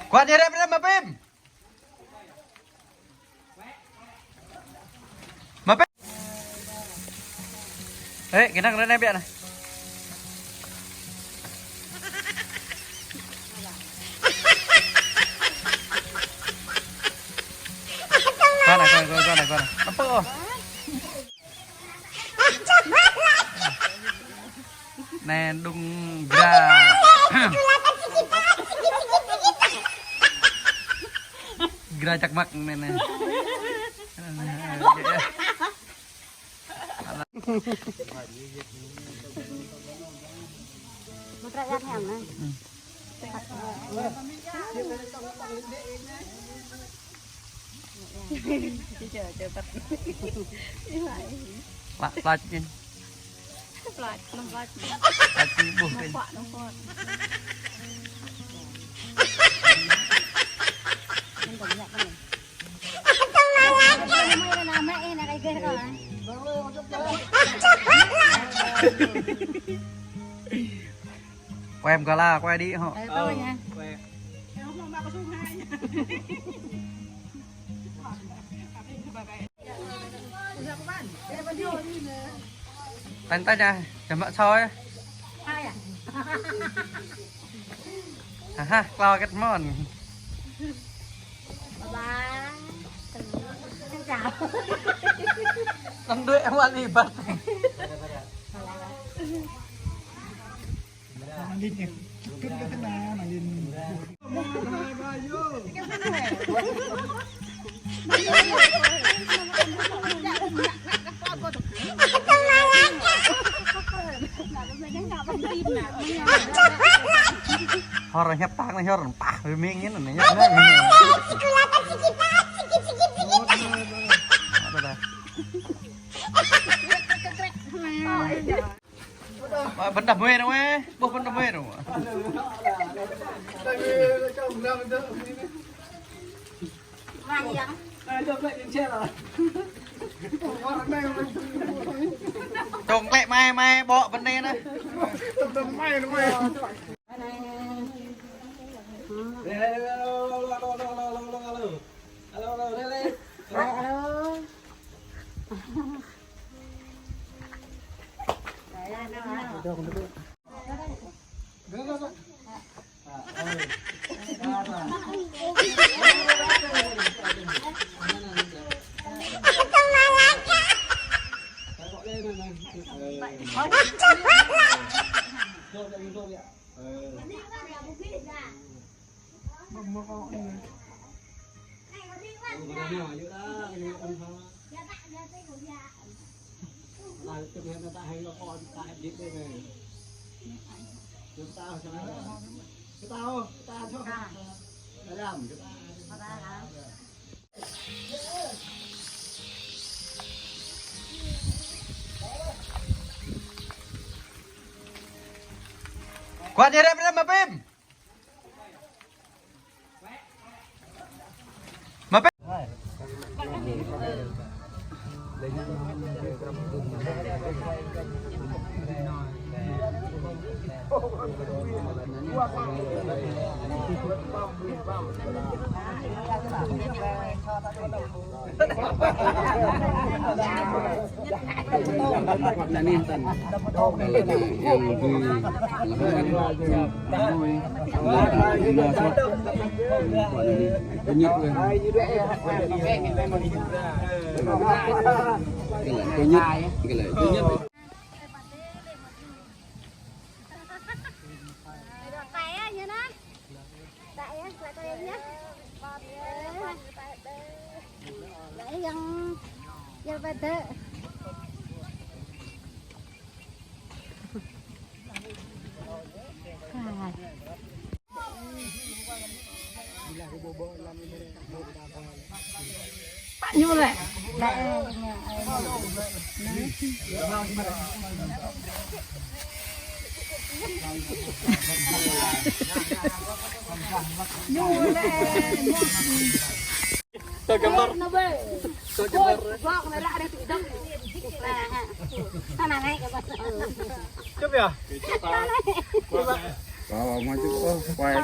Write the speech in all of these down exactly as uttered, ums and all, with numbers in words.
Kuat ya, rep, rep, mapim. Mapim. Eh, kena kena biar nah. Kuat nah, kuat, kuat, kuat nah, kuat nah. Apa? Nè, đung gra. Gra chăk măk nè, nè. Plăč, plăč. Plăč, năm plăč. Plăč ibuh kơ. Nampak, nampak. Quay một cái là quay đi hả? Ờ, quay. Tăn tăn nha, chấm mỡ sôi. Ha ha, klo kĕt mon. Ba. Xin chào. Tăn đuôi em ăn đi bật. Mă lin ih. Čŭt kơ tơnă, mă lin. Hor hiăp tang anai hor pah, bơming anai hiăp anai. Ada dah. Ơ, bơ̆n đah mơi nă, ơ. Ƀuh bơ̆n đah mơi nă. Čong klĕ mai, mai, ƀô̆ bơ̆n anai nă. Alo, alo. Kuat ya, rep, rep, mapim. Tại á, nhớ nó. Tại á, lại coi em nhé. Lại gần, giờ ba tớ. Ñu lĕ. Ñu lĕ. Tôi gambar. Tôi gambar. Chụp ya? Kalau mau chụp, oh, quay.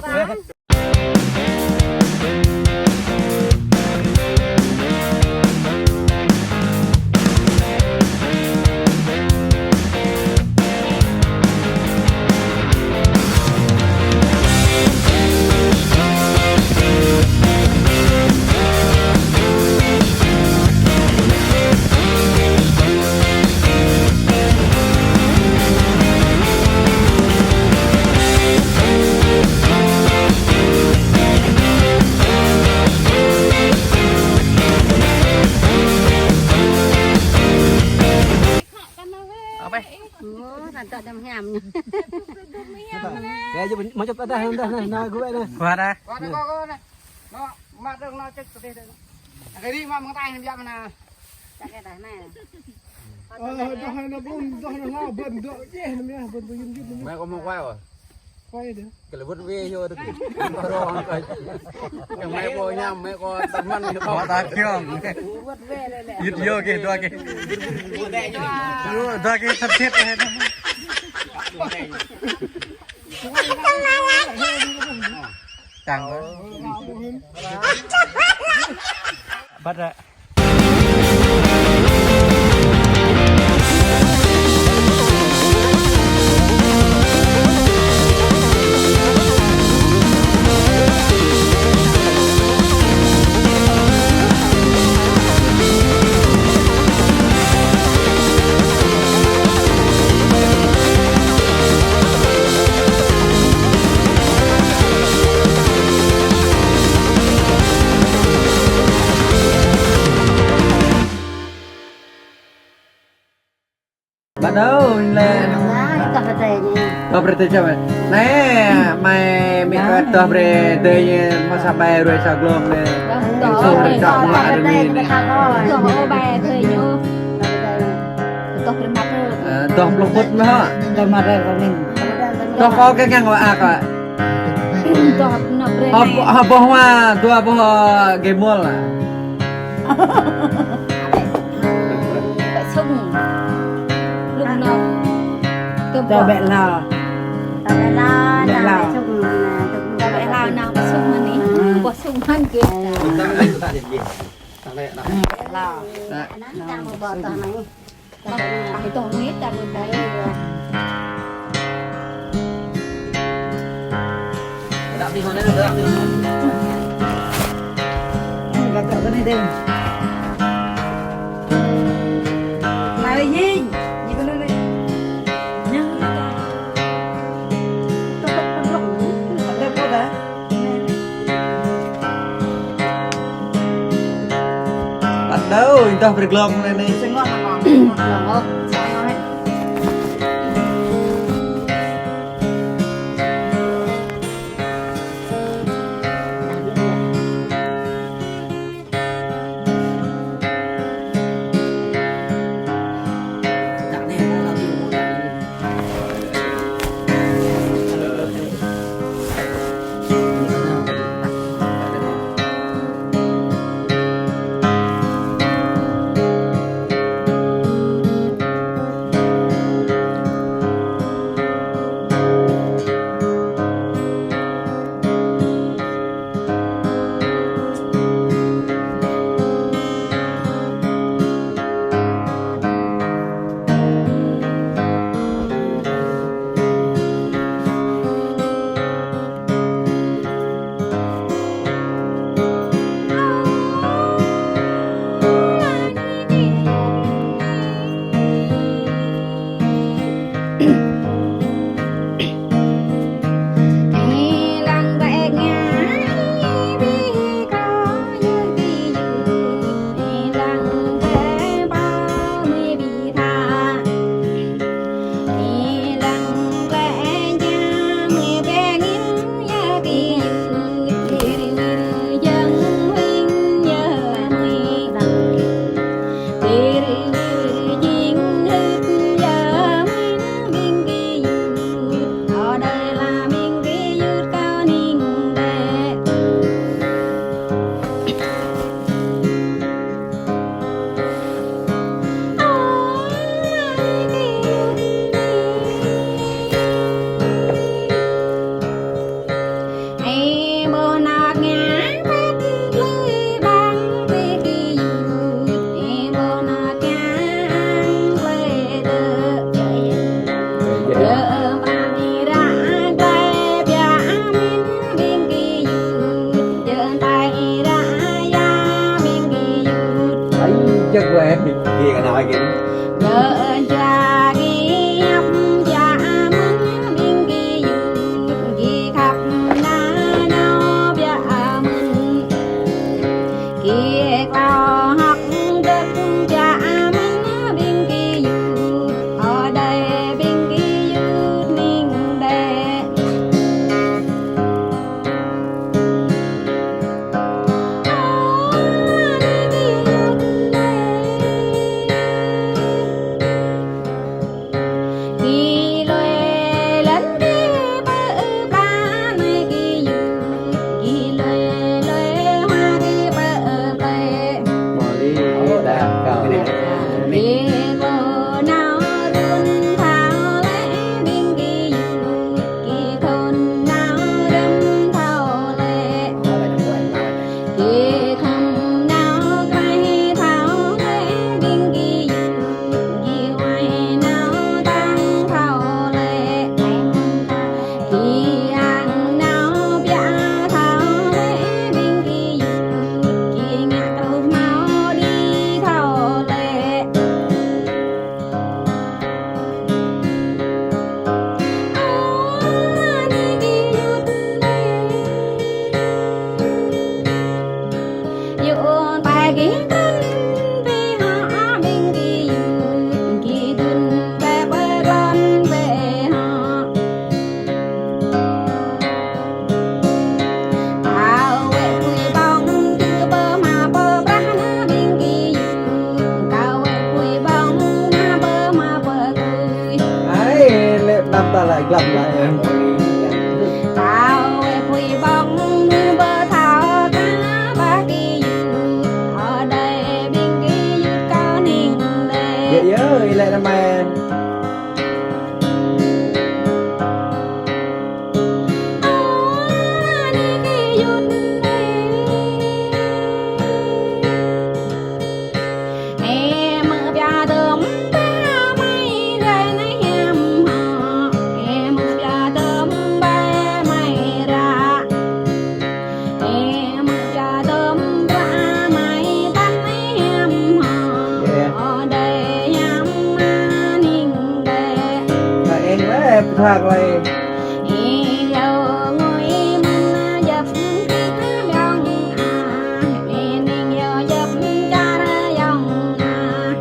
Apa? Oh, rada đam hiam ñu. Ya, jom, mau coba dah, dah, nah, nah, gue dah. Kuat dah. Kuat dah, kuat, kuat dah. Nó mă dơ̆ng nó čĕk tơdeh dơ̆ng. Cái đi mă mơ̆ng tai hiam biă mơ̆n. Čĕk cái tai anai. Ơ, dah hai nó bơ̆n, dah hai nó bơ̆n, dah djeh anai, bơ̆n tui yun yun anai. Mẹ có mua quay rồi. Quay đi. Cái là vứt về vô được. Cái mẹ có nhắm, mẹ có tắm măn thì không. Quá ta kiêng. Yut yo kê, dua kê. Dua kê, thật thiệt. Čang. Bắt ra. Bắt đầu lĕ. Nai, kơ pơtê ñu. Kơ pơtê čăm. Nai, mai mĭ kơ tŏh pơtê ñu, mă sa bai ruai sa glông anai. Tŏh, tŏh, tŏh, tŏh, tŏh, tŏh, tŏh, tŏh, tŏh, tŏh, tŏh, pluh pŭt mơ̆ hă? Tŏh mă rai kơ ning. Tŏh kâo kơ ngang wa ak. Tŏh nă bre. Hơp, hơp boh wa, dua boh gemol. Bĕ sung. Lŭk nŏ. Tŏh bĕ la. Tŏh bĕ la, bĕ la. Tŏh bĕ la, nă bĕ sung mơ̆n anai. Boh sung mơ̆n kơ. Bĕ la. Nă. Nă. Ih, tong ni, ta bơdai. Kata kata ni deh. Mari, Ying. Ni kena ni. Nah. Ada apa dah? Bắt đầu, ih, tŏh pơtê glông anai. Tao wĕ pui ƀong mưh ƀơ̆ thâo ta ƀah gơyut, ơ đơi ƀing gơyut kâo ning đĕ. Yơh, yơh, ih lĕ rơmang. Ơ, anai gơyut đĕ. Ê mơ pia tơm ba mai rai nai hiam hă. Ê mơ pia tơm ba mai ra. Ê mơ pia tơm ba mai tah nai hiam hă. Ơ đơi hiam ma ning đĕ. Ơ eng lĕ pơthak lĕ. Ih yâo ngui mơ̆n jăp kih yŏng ah, ih ning yâo jăp čar yŏng ah.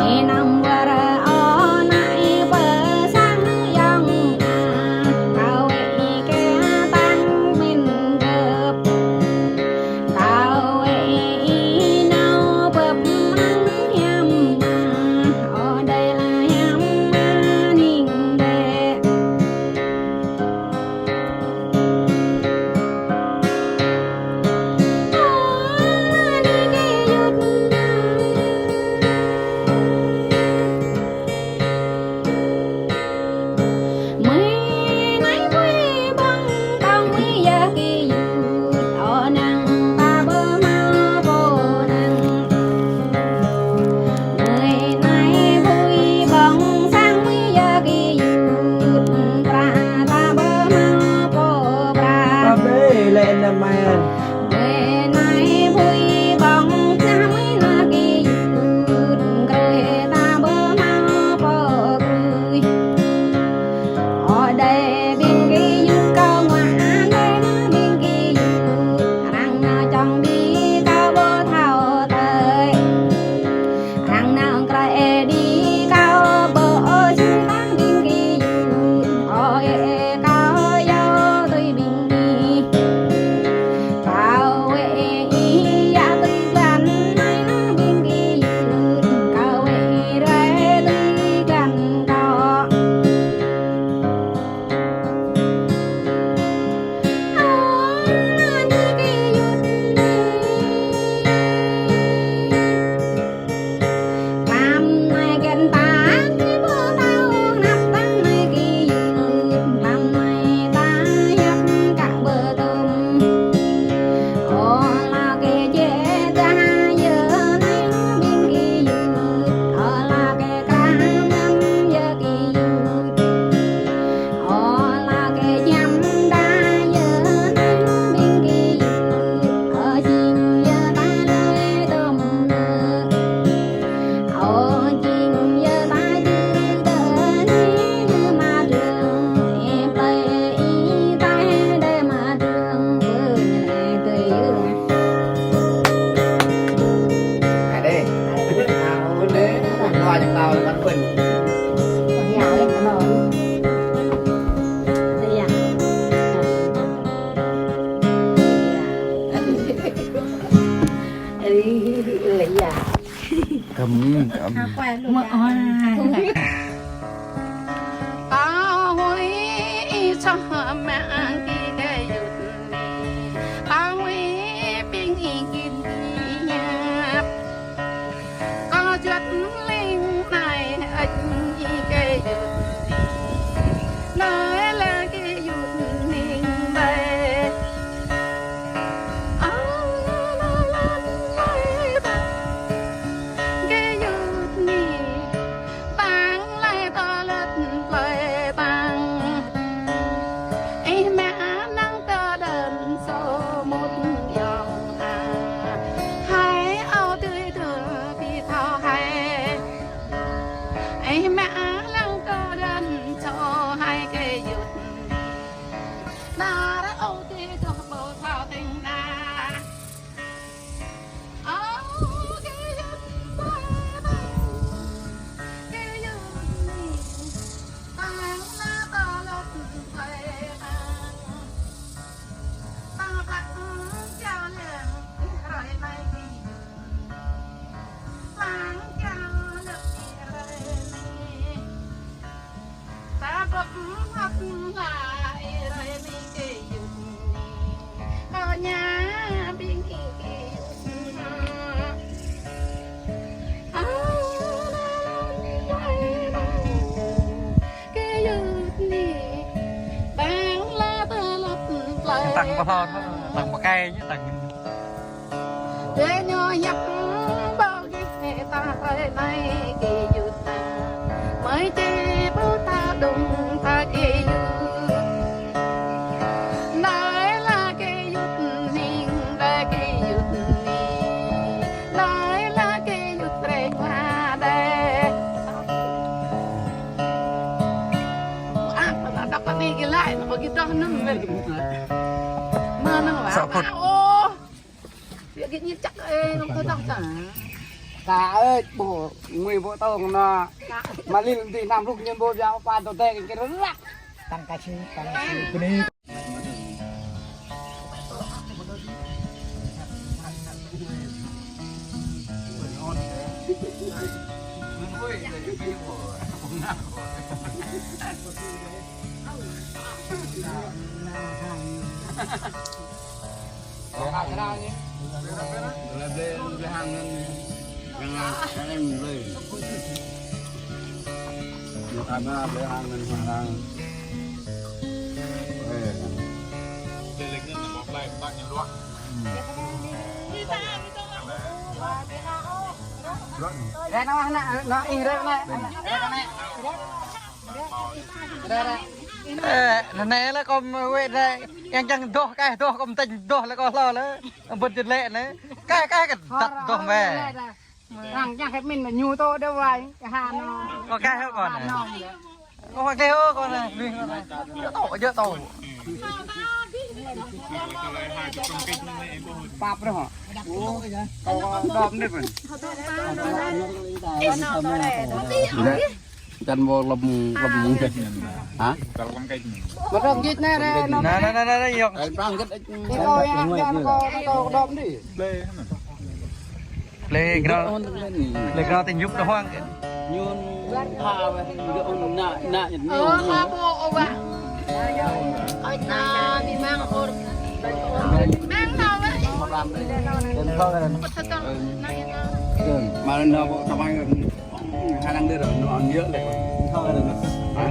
Ih năm wơr ơ anai pơsang yŏng ah, kâo wĕ ih kơ tăng min gơp. Kâo wĕ ih nao bưp mơ̆ng hiam ah, ơ đơi la hiam ma ning đĕ. Mơi nai pui ƀong ƀong mơi yơh gơyut, ơ năng ta ƀu hmâo pô năng. Mơi nai pui ƀong sang mơi yơh gơyut, prah ta ƀu hmâo pô prah. Ba bê lĕ năm mai. Mơi nai pui ƀong sang mơi yơh gơyut, krơi ta ƀu hmâo pô krơi. Ơ đơi ƀing gơyut kâo ngă anai nă ƀing gơyut, arăng nao čong đĭ kâo ƀu thâo tơi. Arăng nao krơi đĭ kâo ƀu ôh sui tang ƀing gơyut, ơ ê ê kâo yâo tui ƀing gih. Kâo wĕ ih yă tui glan nai nă ƀing gơyut, kâo wĕ ih rai tui glan kâo. Ơ, anai gơyut đĕ. Tlam nai gĕn ta ƀu thâo năp tlam nai gơyut, tlam nai ta yap kă ƀu tôm. Ơ la kơ jĕ dah yơh nai ƀing gơyut, ơ la kơ krah mơ̆n yơh gơyut. Ơ la kơ jăm dah yơh nai ƀing gơyut, ơ jing yơh ta lơi tôm nơ. Ơ jing yơh ta jưh tơ ni nơ ma drơng, ê plơi ih ta đơi ma drơng, bơ̆ nhe tơ yơh. Ai đê. À, ôn đê. Ôn đê. Ôn đê. Kăm, kăm. Ơ, ơi. Ơ, ơi, ih soh mă kơ gơyut ni. Ơ, ơi, ƀing ih git ih ñăp. Kâo juăt ling nai ăč ih gơyut ni. Nai la gơyut ning ƀai. Ơ, la la la la. Gơyut ni. Tang lai tơlơi plơi tang. Tăng pơhlon, tăng pơkai ñu tăng. Dê ñu hiăp ƀâo gih ta hrơi anai kơ yut ta. Mơi čê ƀu ta đung ta kơ yut. Anai la kơ yut ning, anai kơ yut ning. Anai la kơ yut rĕng wa đe. Ăt pơđok kơ anai gih laĭ, anŭn ƀu gih tŏh anŭn mơ̆n. Mơnơ̆ng wa. Sa phŭt. Ơ. Ƀiă gih ñit čăk, ơ, nŏng tơdang ta. Ka ơi, ƀu, ngui ƀu tông na. Ka. Mă lil dih năm ruk ñen ƀu biă pa tơ tê kơ ră. Tăng ka si, tăng ka si. Bơni. Ơ, anai lĕ kâo wơ̆t anai, yang čang dŏ kah dŏ kâo mơ̆n tĕnh dŏ lĕ kâo hlâo lĕ. Bơ̆t jơ̆t lĕ anai. Kah, kah kơ tăt dŏ mơ̆n. Răng čang khĕp min ñu tô đơ wai, kơ ha nŏ. Kâo kah hă kâo anai. Kâo kah hă kâo anai. Lui kâo anai. Jơ̆ tô, jơ̆ tô. Pap rŏh. Kâo đom anai pơ̆n. Čan ƀu lŏm, lŏm mơ̆ng. Hă? Mơ̆ng git anai ră. Anai, anai, anai, anai, yŏng. Ai pang git. Kâo yang, yang kâo, kâo đom đi. Playground. Playground tình dục đó hoang. Ñun pha weh, gơ̆ ôn nă, nă, ñun. Ơ, ha ƀu, ơ, wa. Ơi, na, mi mang ôr. Mang na weh. Mă na ƀu, tơmai. Khả năng đi rồi, nó ăn dữ lắm. Hả?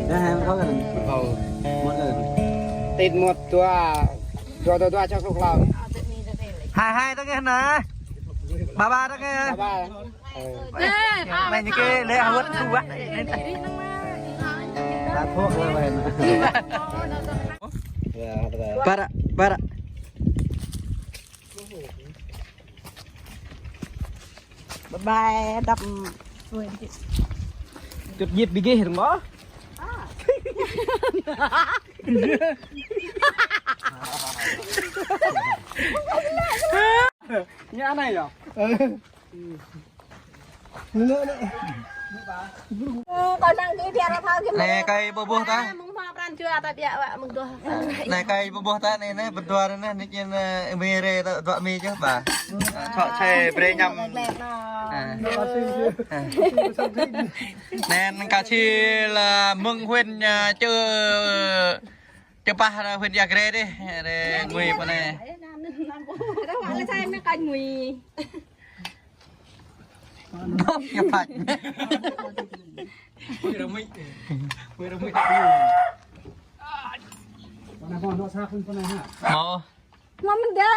Dah, em khó rồi. Tit mơ̆t dua, dua, dua, dua, čŏk lŏk lăm. Hai, hai, tơngah anai. Ba, ba, tơngah. Ba, ba. Ơ. Anai ñu kơ lĕ hơwơ̆t tu wah. Ba thuốc rồi. Ba ră, ba ră. Bye bye, đập. Chụp dịp đi ghê hả ngó. Nhà này à? Ơ, kâo năng kơ biă ră thâo kơ anai mơ̆ng kâo ƀu ƀuh ta. Mơ̆ng hmua pran jua ta biă wă mơ̆ng dua. Anai kâo ƀu ƀuh ta anai, anai bơdua anai, anai čin, ơ, mi rê ta dua mi čih ba. Ơ, čŏk čê brơi ñăm. Ơ. Ơ. Anai kâo čih lĕ mơ̆ng huyện, ơ, Chư, Chư Păh, huyện Ia Gre dih, rê ngui pơ anai. Ră wă lĕ sai mơ̆ kâo ngui. Dŏ, ya păt. Mâo. Mâo mơ̆n đă.